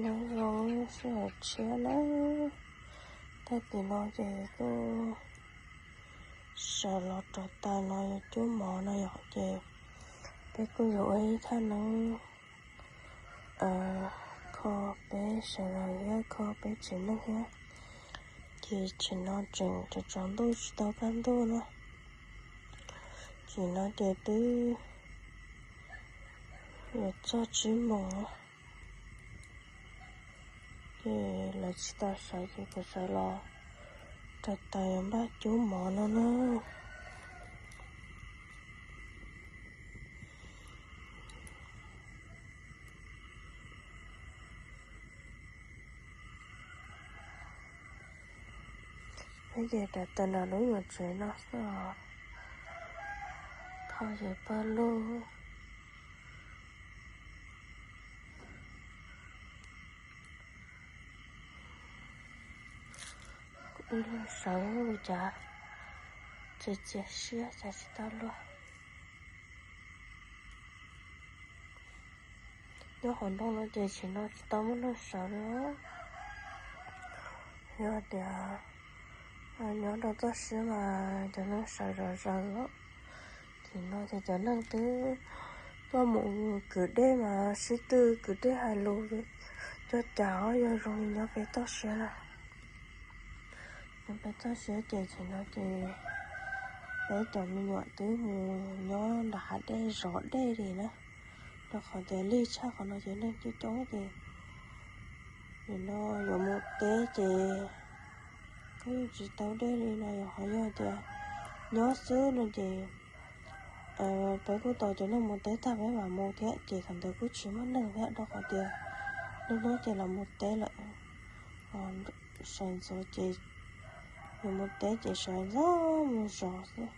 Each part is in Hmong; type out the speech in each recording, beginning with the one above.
Nyob zoo sij hawm tshiab na, tag kis no ces kuj sawv los rau taws no yuav cub mov no yom, ces peb kuj yuav ua ib thaj neeb kho peb sawv daws thiab kho peb tsev neeg thiab. Ces tseem no tseem tsaus ntuj tsis tau kaj ntug na, tseem no ces twb yuav txog tsib moos ces lawv tsis tau sawv ces kuv sawv los rau taws yuav npaj cub mov no na. Peb ces rau taws nram lub nyuam tsev no xwb os, thauj ces pawg lug. Ib leeg sawv ua cas txias txias siab xav tsis tau luag. Nyob hauv nroog no ces tseem no tsis tau muaj neeg sawv li. Yog tias nyob rau toj siab mas cov neeg sawv zom zaws. Tseem no ces cov neeg twb tuaj mus kwv dej mas sib tw kwv dej hais lus coj cas os, yog zoo li nyob pem toj siab na. Nyob pem toj siab ces tseem no ces peb cov me nyuam twb mus nyob nram hav dej zov dej li na, rau qhov tias lig tshaj qhov no ces neeg coob coob ces nim no yuav mus teb ces kuj yeej tsis tau dej li no, yog ho yog tias nyob xwb no ces peb kuj tos cov neeg mus teb tag peb mam mus thiab ces thaum ntawd kuj tsis muaj neeg thiab, rau qhov tias lub hnub ces los mus teb lawm. Sawv ntxov ces yuav mus teb ces sawv ntxov mus zov xwb.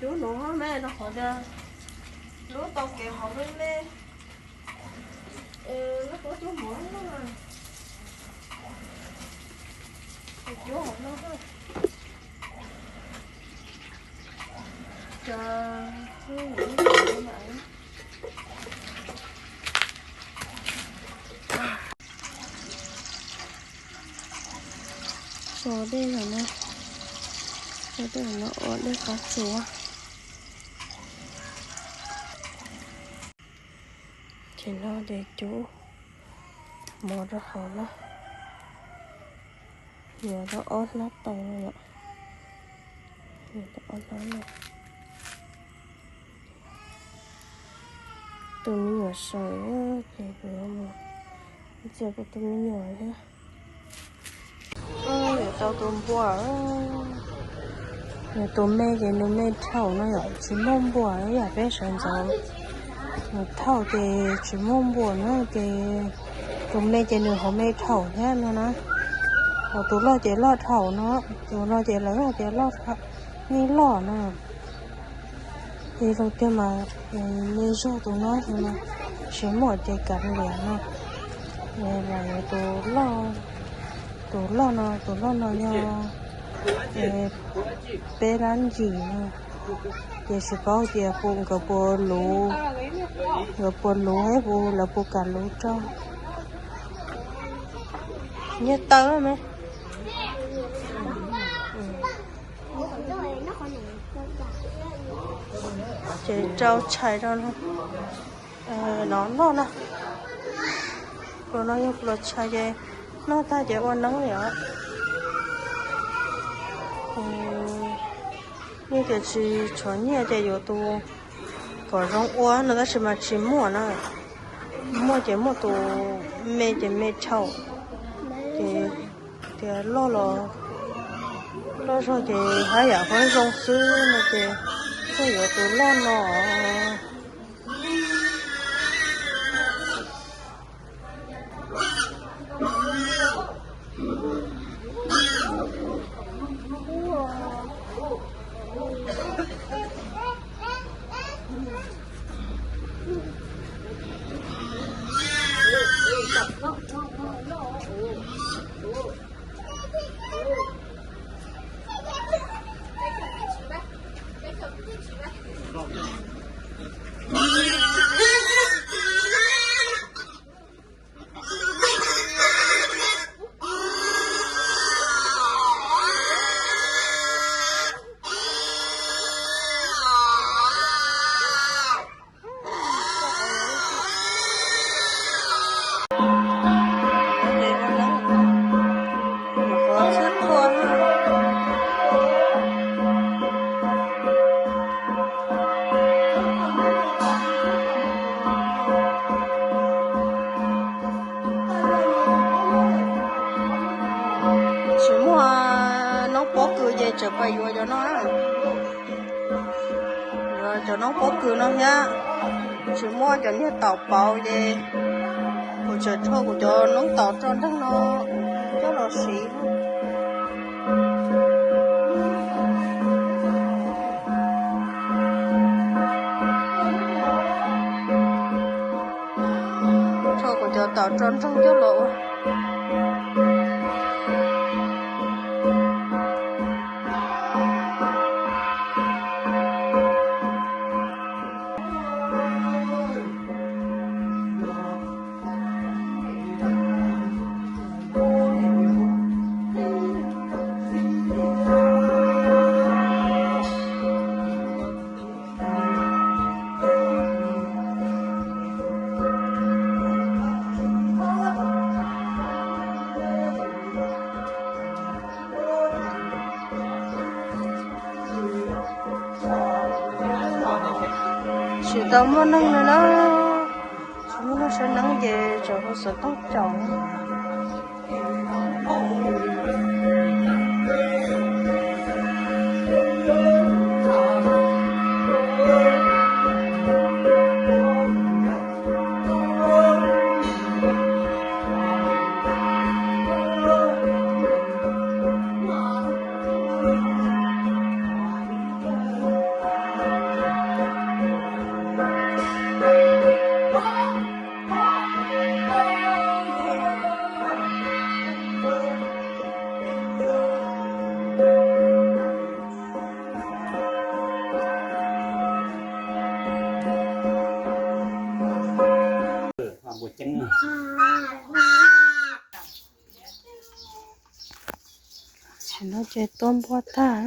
Cub nuav me rau qhov tias lub tau kev hauv me me. Lub pob cub mov no, cub hauv no. Tso dej los na, tso dej los ua dej qab tsuas. Ces no ces cub mov rau hauv na, yuav tau ob hnab tau no yom, yuav tau ob hnab no. Tus me nyuam sawv ces kuv yuav mus txias kuv tus me nyuam thiab. Yuav tau tus npua, nws tus me ces nws me dhau no yom, tsis muaj npua yam peb sawv ntxov. Nws dhau ces tsis muaj npua na ces tus me ces nws ho me dhau thiab no na. Ho tus loj ces loj dhau no, tus no ces lawv hais tias loj, yeej loj no. Ces zoo tiag mas, me zog tus no xwb mas tsis muaj ces kav liam no. Tus loj, tus loj no, tus loj no yog peb lab ntsis no. Ces tsis paub tias nkawd puas luv, nkawd puas luv thiab puas, lawv puas kam luv rau. Nyiaj tawb me. Ces rau tshais rau no, no noj na. Pluas no yog pluas tshais ces noj tag ces ua neeb li os. Yeej tias tsis tshuav nyiaj ces yuav tus kom zoo ua no tab sis mas tsis muaj na. Muaj ces muaj tus me ces me dhau, ces tias loj los Loj zog ces haj yam qhuav zoo xwb no ces koj yuav tus loj no. Tsis muaj noob pob kws ces tseem pais yuav cov no na. Yuav cov noob pob kws no thiab. Tsis muaj cov niag taum pauv ces kuv tseem rho kuv cov noob taum roj nreeg no coj los siv. Rho kuv cov taum roj nreeg coj los ua. Tsis tau muaj neeg no na, tsis muaj neeg saib neeb ces tseem hu xov tooj caum. Tam sim no ces tua npua tag.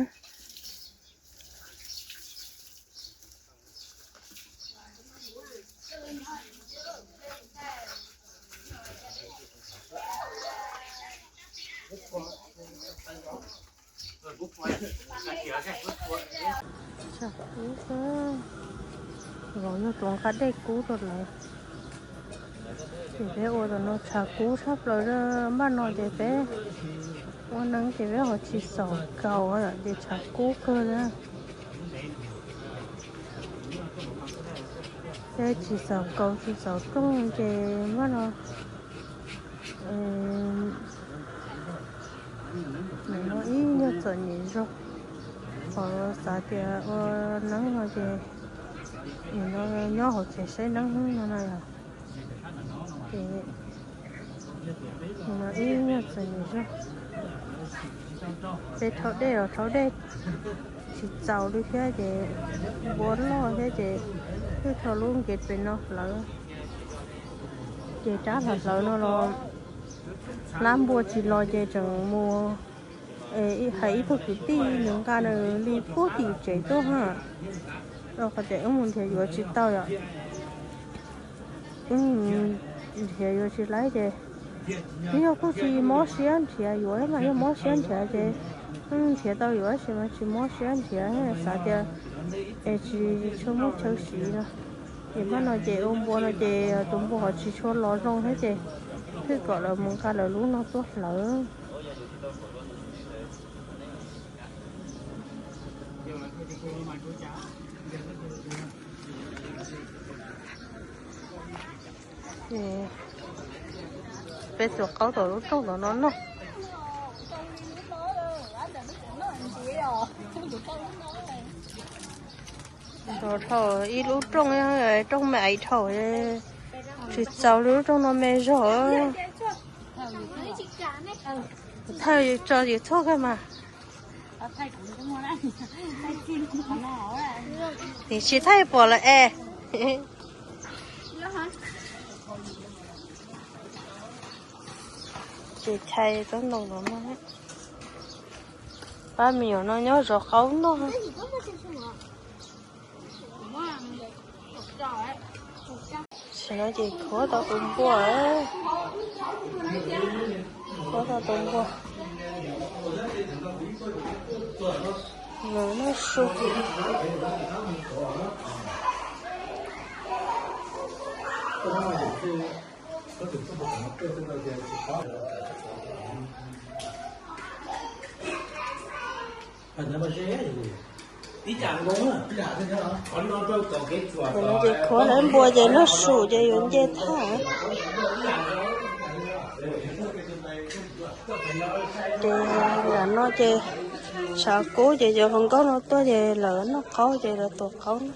Tshav kub, vauv yog tus nqa dej kub rau lawv. Ces peb ua tam no tshav kub tshaj plaws, npaj no ces peb ua neeb ces peb ho tsis xaus kaus ces tshav kub kawg li. Peb tsis xaus kaus tsis xaus rooj ces npaj no nim no ib nyuag txom nyem zog. Qhov xav tias ua neeb no ces nim no nyob hauv tsev saib neeb no na yom. Ces nim no ib nyuag txom nyem zog. Peb rhaub dej los rhaub dej tsis txaus li thiab ces npua loj thiab ces twb rho lub nkev pem no hlawv. Ces rab hlawv hlawv no los hlab npua tsis los ces tseem mus hais ib tug kwv tij nws nqa nws li puag tim tsev tuaj ha. Rau qhov tias wb mus nrhiav yuav tsis tau yom. Wb nrhiav yuav tsis laib ces twb yog kuj tsis mob siab nrhiav yuav mas, yog mob siab nrhiav ces wb nrhiav tau yuav tab sis mas tsis mob siab nrhiav, xav tias es tsis tshua muaj chaw siv no. Ces npaj no ces ua npua no ces tus npua ho tsis tshua los zoo thiab ces twb kom lawv mus nqa lawv lub no tuaj hlawv. Peb tua qaub tom lub rooj tom no noj. Ntau dhau ib lub rooj, rooj me aiv dhau, tsis txaus li lub rooj no me zog. Thawj tso YouTube kawg mas. Nim tsis thaij pom lawm es. Ces chais tsob ntoo no no. Pab me nyuam no nyob zov qaub noj. Tam sim no ces khuav tau tus npua, khuav tau tus npua. Lawv noj su. Ces no ces khuav hlawv npua ces noj su ces yuav nce thaj. Ces lam no ces tshav kub ces cov hluas nkauj no tuaj ces lawv noj qaub ces lawv tua qaub no.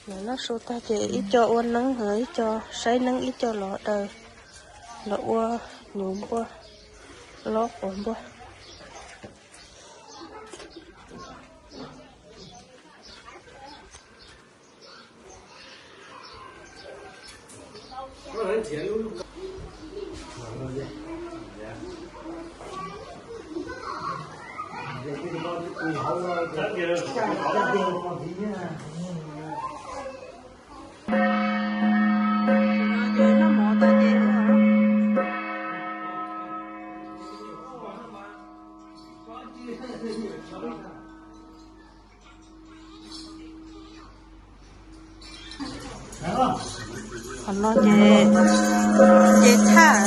Lawv noj su tag ces ib co ua neeb, ib co saib neeb, ib co los daws, los ua nyuv npua, los quav npua. Qhov no ces, ces thaj.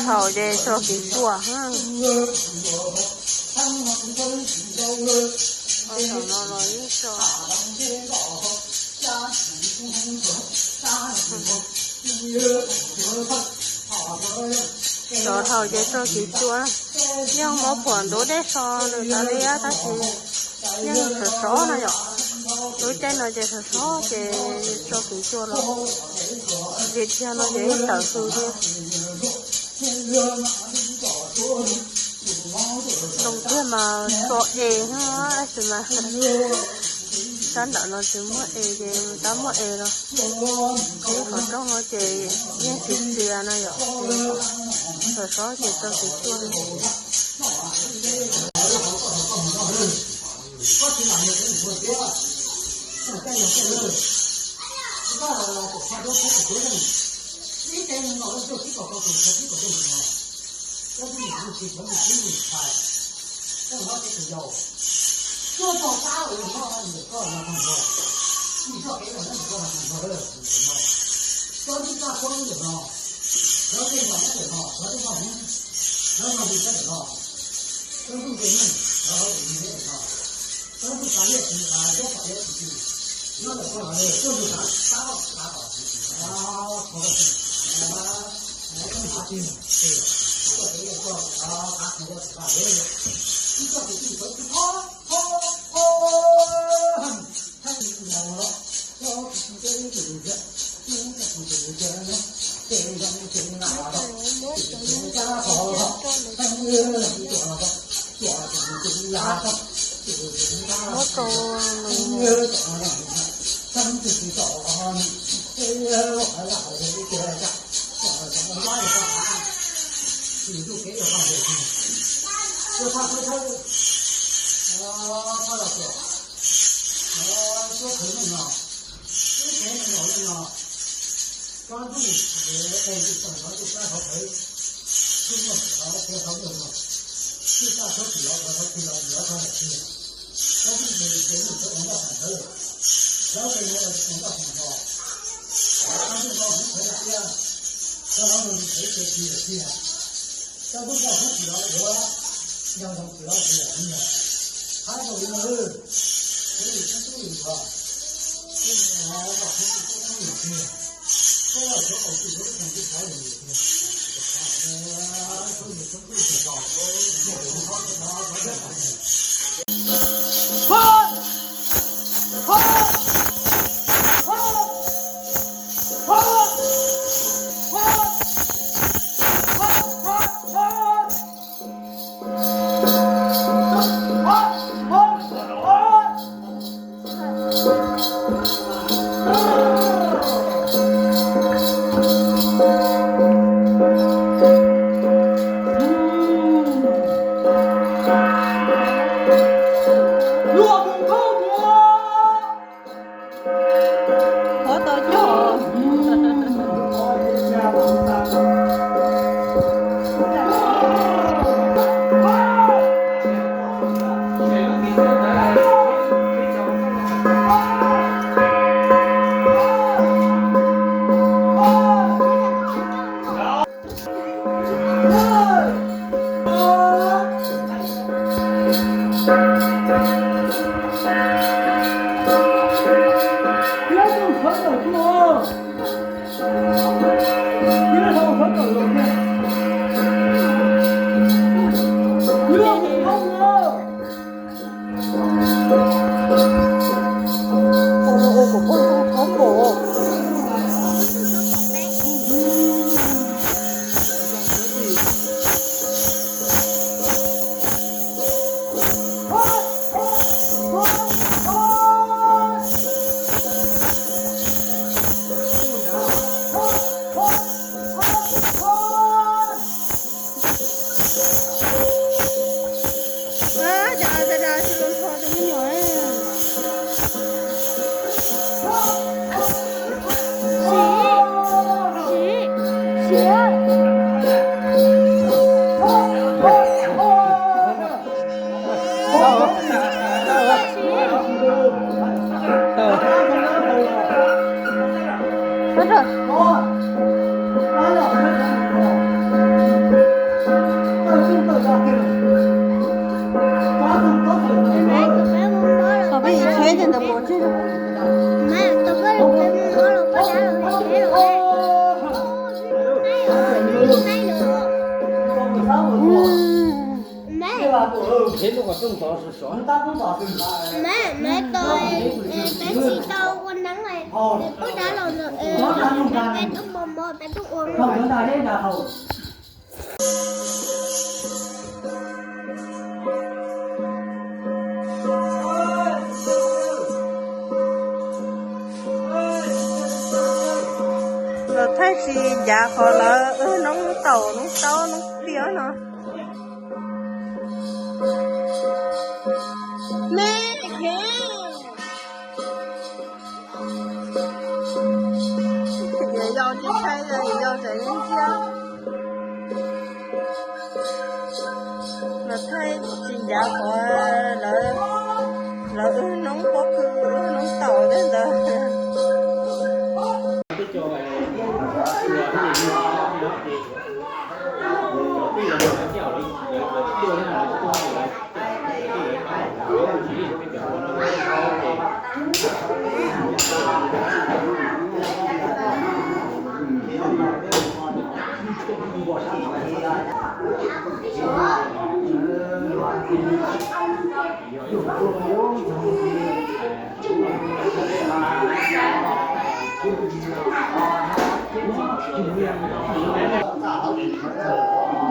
Thaum ces tso kiv cuaj. Ua saum no los ib tso. Tso thaum ces tso kiv cuaj. Yeej muab phuam ntub dej so nws tas li tab sis yeej sov sov no yom. Lub caij no ces sov sov ces tso kiv cuaj los. Ces tiag no ces ib tawm xu thiab. Zoo tiag mas tso es no tab sis mas sab nram no tsis muaj es ces tab muaj es los. Ib qhov rooj no ces yeej tsis txias no yom. Sov sov ces tso kiv cuaj. Muab rau nws. Qhov tau coj. Los thaij tsis ncav qhov lawv wb noob taum noob taub noob tiab no. Me, yus yau tsis ntshai, yus yau tseem ntsia. Los thaij tsis ncav qhov lawv, lawv wb noob pob kws wb noob taum tej ntawd.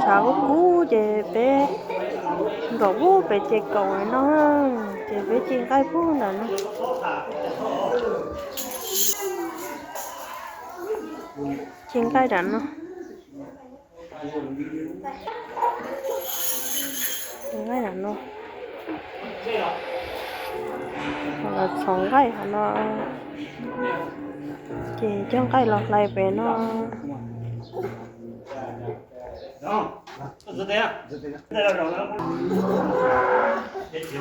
Tshav kub kub ces peb nkaum pub pem ces kaum no, ces peb ci nqaij pub ntawm no. Ci nqaij nram no. Nqaij nram no. Los txhoov nqaij hov no. Ces coj nqaij los hlais pem no.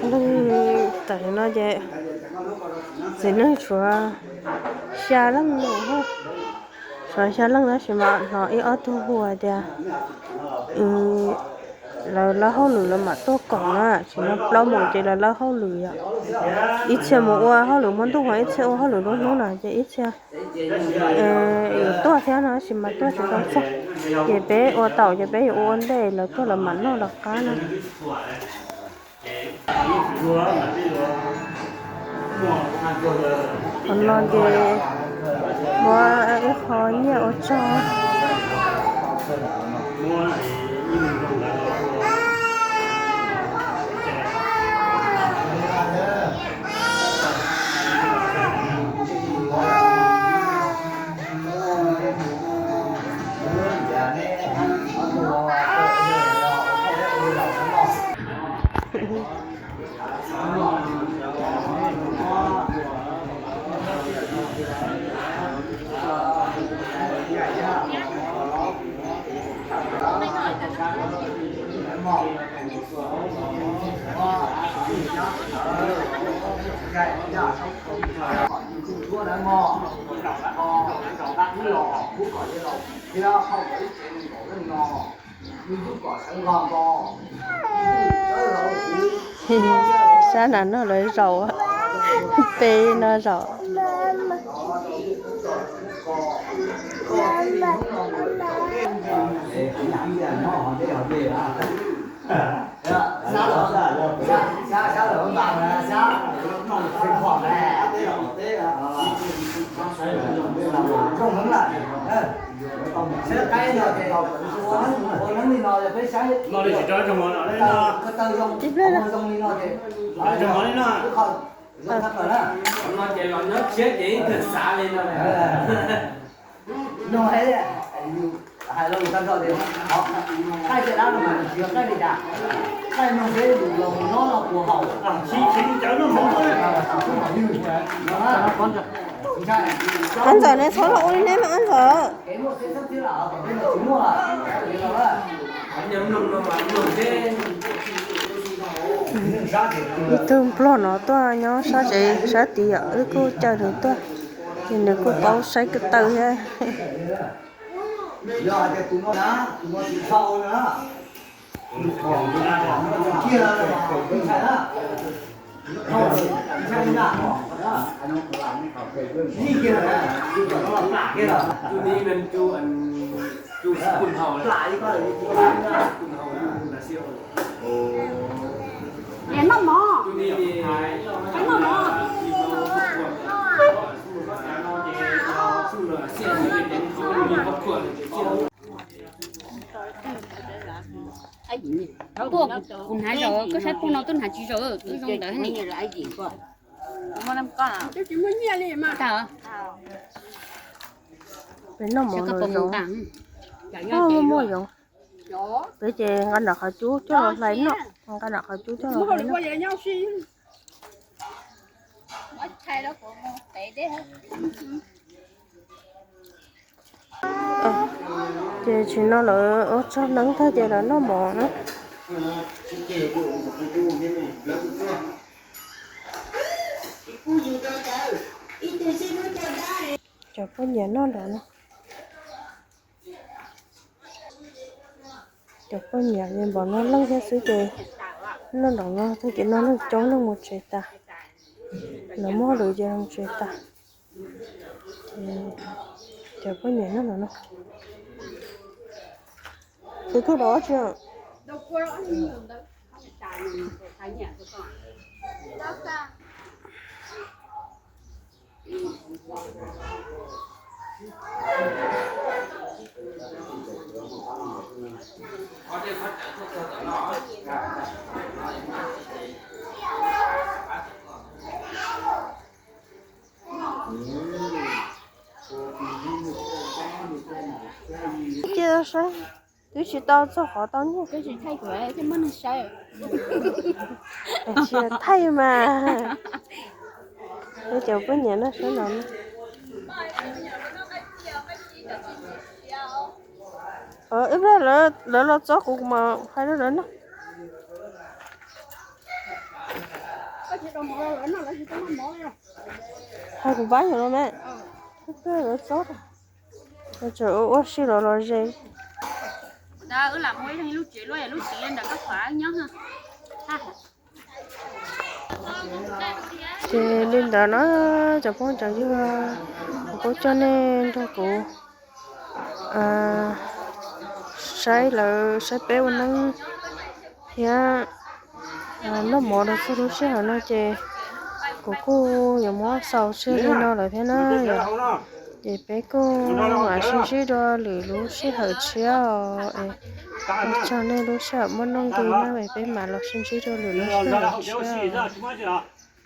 Leej tam no ces txiv neej tshuav xya leej no, tshuav xya leej tab sis mas hnov ib ob tug hu hais tias lawv lawb hauj lwm lawv mam tuaj koom na, tsis no plaub moos ces lawv lawb hauj lwm yom. Ib txhia mus ua hauj lwm hmo ntuj, ib txhia ua hauj lwm lub hnub no ces ib txhia yuav tuaj thiab no tab sis mas tuaj tsis tau txog. Ces peb ua taum ces peb yuav ua ua ntej lawv tuaj lawv mam noj los qab na. Qhov no ces muab ib qho nyiaj ua tso. Sab nram no lawv zaum, peb no zaum. Tib pliag. Ab ntxawm, neb txhob los ua li neb mas ab ntxawm. Ib tug nplog no tuaj nyob sab tsev sab tid yom, wb kuj caw nws tuaj, ces nws kuj paub saib ko taw thiab. Tuaj, kuv hnav zaum, koj saib puag no twb hnav tsis zaum, twb zoo ntawd ne. Peb noj mov los zoo. Muaj yoov. Peb ces nqa nram qhov cub coj los hlais noj, nqa nram qhov cub coj los hlais noj. Ces tsis no lawv ua tsaug neeb tag ces lawv noj mov na. Cov poj niam noj nraum no. Cov poj niam npaum no leej thiab xwb ces noj nraum no tag ces no leej coob leej mus tsev tas. Lawv muaj hauj lwm ces mus tsev tas. Ces cov poj niam noj nraum no. Tus koj rov tsis Cia saib, twb tsis tau txog qhov tau nyiaj. Tsis thaij mas. Cov poj niam noj sab no. Ib pliag lawv los txog kuv mam hais rau lawv noj. Hais kuv pab yog no me. Ib pliag lawv txog, tseem ua si los los ze. Ces li ntawd na, cov phooj cov ywg, kuv kuj coj nej nrog kuv saib lawv, saib peb ua neeb thiab noj mov rau txhua lub sij hawm no ces kuv kuj yuav muab xaus tseg li no lawm thiab na yom. Ces peb kuj mam sib ntsib dua lwm lub sij hawm tshiab os. Ua tsaug nej lub sij hawm muaj nuj nqis na, peb mam los sib ntsib dua lwm lub sij hawm tshiab.